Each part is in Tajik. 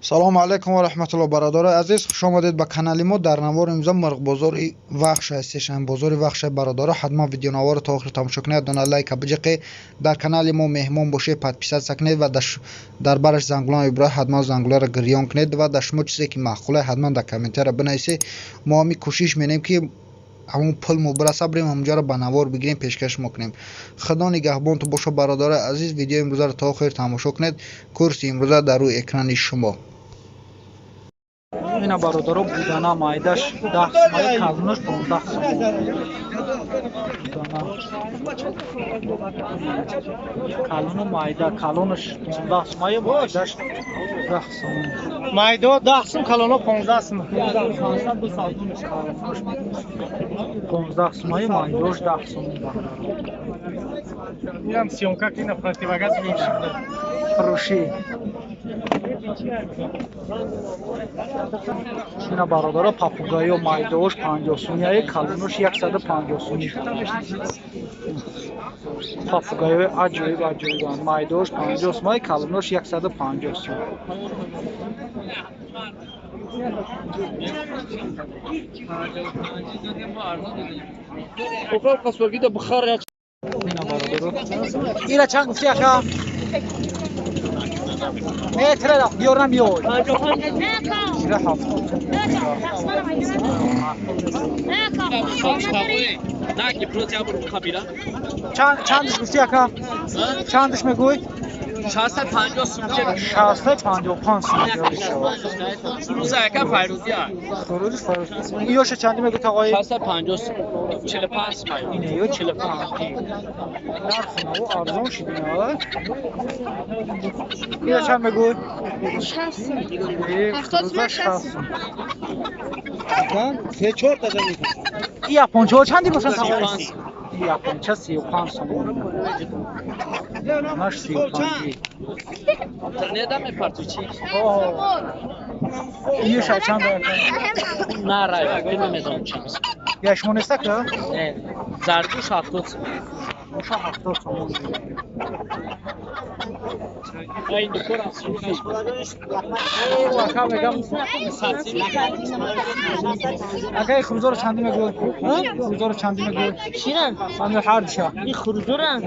Салому алайкум ва раҳматулло, бародарои азиз, хуш омадед ба канали мо. Дар навори имрӯза мурғбозори Вахш ҳастешам, бозори Вахша. Бародаро, ҳатман видеонаворро то охир тамошо кунед, дона лайка биҷиқед, дар канали мо меҳмон бошед, подписаться кунед ва дар бараш зангулан иброҳ ҳатман зангуларо гирён кунед ва дар шумо чизе ки маъқуле, ҳатман дар комментария бинависед. Мо ҳами кӯшиш менем, ки ҳамон пул мо бираса, бирем ҳамонҷаро ба навор бигирем, пешкаш мо кунем. Худо нигаҳбонту боша, бародарои азиз. Видеои имрӯзаро то охир тамошо кунед. Курси имрӯза дар рӯи экрани шумо. Ина, бародаро, будана майдаш 10 сумая, калонаш 15 сум. Будана калону майда, калонаш 15 сумая, майдаш 10 сум. Майдо 10 сум, калоно 15 сум. 15 сумая, майдош 10 сум. Инам съёмка кина, противогаз. Фурӯшӣ. Ина, бародаро, папугайё майдош 50 сумияи, калонош 150 сумӣ. Папугайёи аҷоиб аҷоибанд, майдош 50 сумаи, калонош 150 сум. Ина, бародаро, ира чанд гуфти, ака? Метре диёр намиёй. Ира 70. Чандиш гуфти, ака? Чандиш мегӯй? 650 сум. 655 сум. Хурӯза, ака, файрӯзия. Хурӯзи файрӯз. Иёша чанди мегӯ, тағои? 650 сум. 45 сум. Ине ё 45. Нархи наво арзон шид, ина. Ира чанд мегӯй? 60 сум. Хурӯза 60 сум. Се чор та замин. И япончаҳо чанди бошанд, тағои? И японча 35 сомон. Наш 35-и. Интернета мепарту чи? Иёша чанд? На, рай, намедонам чанд. Я шумо неста, ка? Не, зардуш 70 сум. Боша 70 сомон. Ай, дукорам суфи. Ака, мегам, акаи, хурӯзоро чандӣ мегӯй? Хурӯзоро чандӣ мегӯй? Чиран? Ами ҳардуша. Ин хурӯзора? Ин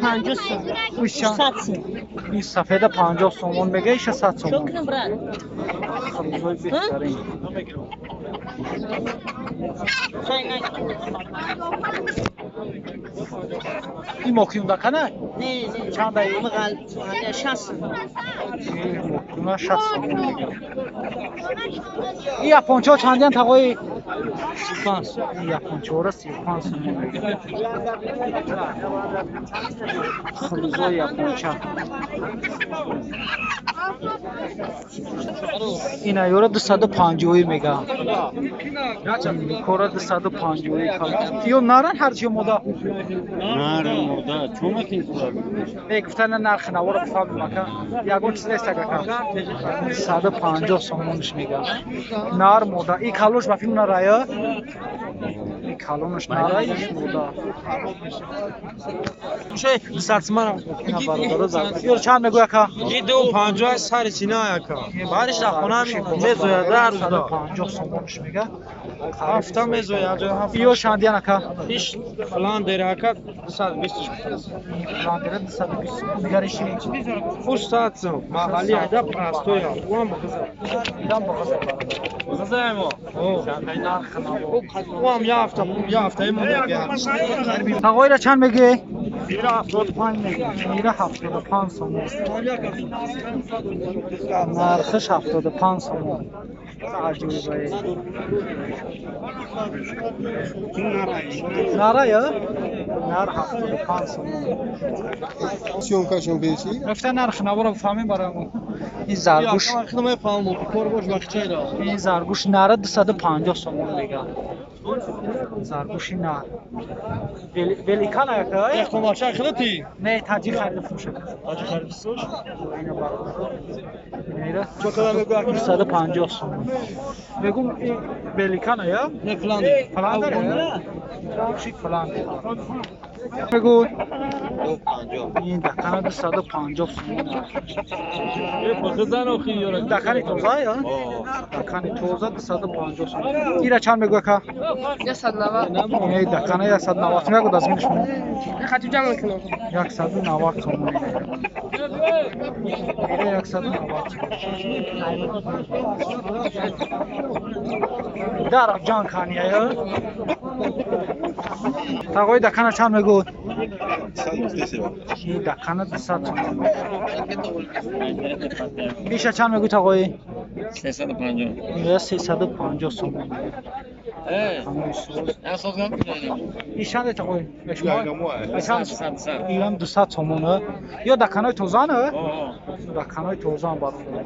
50 сум. Уш чанд? 100 сум. Ин сафеда 50 сомон мега, иша 100 Чо сомон. кунам, брат? Хурӯзои беҳтарин. Хай, на. Ин мокиюндакана? Не, не. Чанда? Мағал, 60 сум. Мокиюна 60 сомон мега. Ин япончаҳо чандиян, тағои? 35 сум. Ин япончаҳоро 35 сомон мега. Хурӯзои японча. Ина ёра 250-ӣ мега. Кора 250-ӣ. Ё наран ҳарчи мода? Нара, мода, чума кин? Не, гуфтан нархи наворо бифаҳмем, ака. Ягон чиз нест, ака. 150 сомониш мега. Нар, мода. И калош ба филм нарая? И калонаш нара, иш мода. Ина, бародаро, ёр чанд мегӯй, ака? И 250 сари сина, ака. Бариш дар хона мезояд дар рӯзда. 150 сомониш мега. Ҳафта мезояд, ҳафта. Ё шандиян, ака? Иш фландер, ака, 220. Фландера 220. Дигариши? Хуш 100 сум. Маҳалли айда, простой. Уам ғиза. Идам ба ғиза, бародар. Ғизаемо. Нархи наво. Уам я ҳафта, я ҳафта мо. Тағоира чанд мегӯӣ? Ира 75 мега. Ира 75 сомон. Нархиш 75 сомон. Аҷоибае. Нара ё? Нар 75 сомон. Съёмкашон пеши. Гуфта нархи наворо бифаҳмем барои мо. Ин заргӯш, ин заргӯш нара 250 сомон мега. Заргӯши нар. Великана яка? Не, таҷик харида фурӯша. Ина, бародаро. Ина 250 сомон. Мегум, ин великана я? Не, фландер. Фландер я? Заргӯши фландер. Мегӯй? Ин дакана 250 сомон. Дакани тоза я? Дакани тоза 250 сомон. Ира чанд мегӯя ка? 190. Ин дакана 190 мегӯяд аз мини шумо. Хату ҷамъ мекунам. 190 сомон. Ира 190 сомон. Дар ҷан кания я? Тағои дакана чанд мегӯяд? Ин дакана 200 сомон. Иша чанд мегӯй тағои? 350. Ира 350 сомон. Иш чанде тағои? Ирам 200 сомон. Ё даканои тозан? Даканои тозан бародар.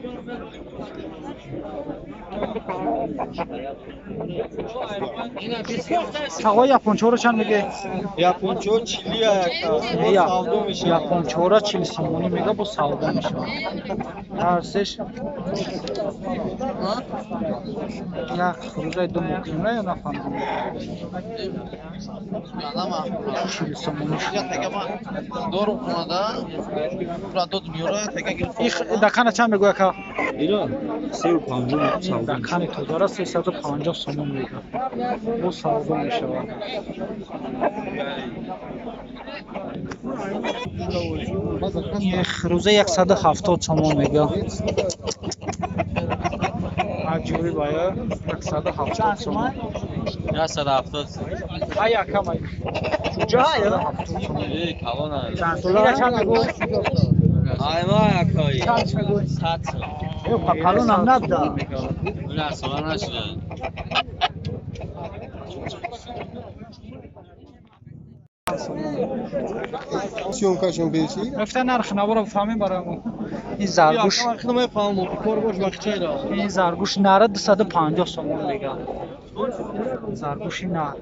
Тағои япончаро чанд мегӯй? Япончо 40 яка. Савдо мешавад. Япончаро 40 сомонӣ мега, бо савдо мешавад. Ҳар сеш як хурӯзаи ду муқимра ё нафаҳмидам. 40 сомонӣ шуд. Их дакана чанд мегӯя ака? Ира 350 савдо. Дакани тозара 350 сомон мега. Бо савдо мешавад. Ин хурӯза 170 сомон мега. Аҷоиб ая 170 сомон. 170. Ай акам ай. Чуҷа ая? Эй, калона. Ира чанд мегӯй? Айма якой. Чанд мегӯй? 100 сом. Калонам набуда. Ула сола нашуда. Съёмкашон пеши? Рафта нархи наворо бифаҳмем барои мо. Ин заргӯш, ин заргӯш нара 250 сомон мега. Заргӯши нар.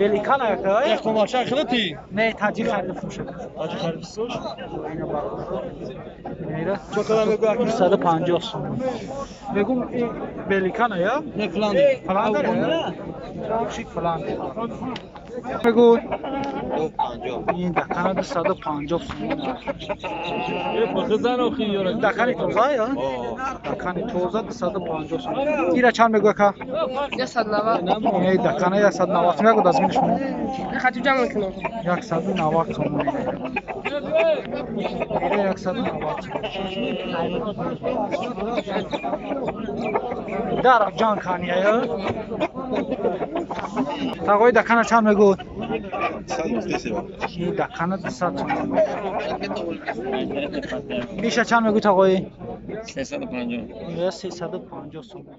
Великан яка? Не, таҷик харида фурӯшад. Ина бародаро. Ина 250 сомон. Мегум ин великана я? Не, фландер. Фландер? Заргӯши фландер. Мегӯй? Ин дакана 250 сомон. Дакани тоза я? Дакани тоза 250 сомон. Ира чанд мегӯя ка? 190. Ин дакана 190 мегӯяд аз мини шумо. Хату ҷамъ мекунам. 190 сомон. Ира 190 сомон. Дар ҷан кания я? Тағои дакана чанд мегӯяд? Ин дакана 200 сомон. Иша чанд мегӯй тағои? 350. Ира 350 сомон.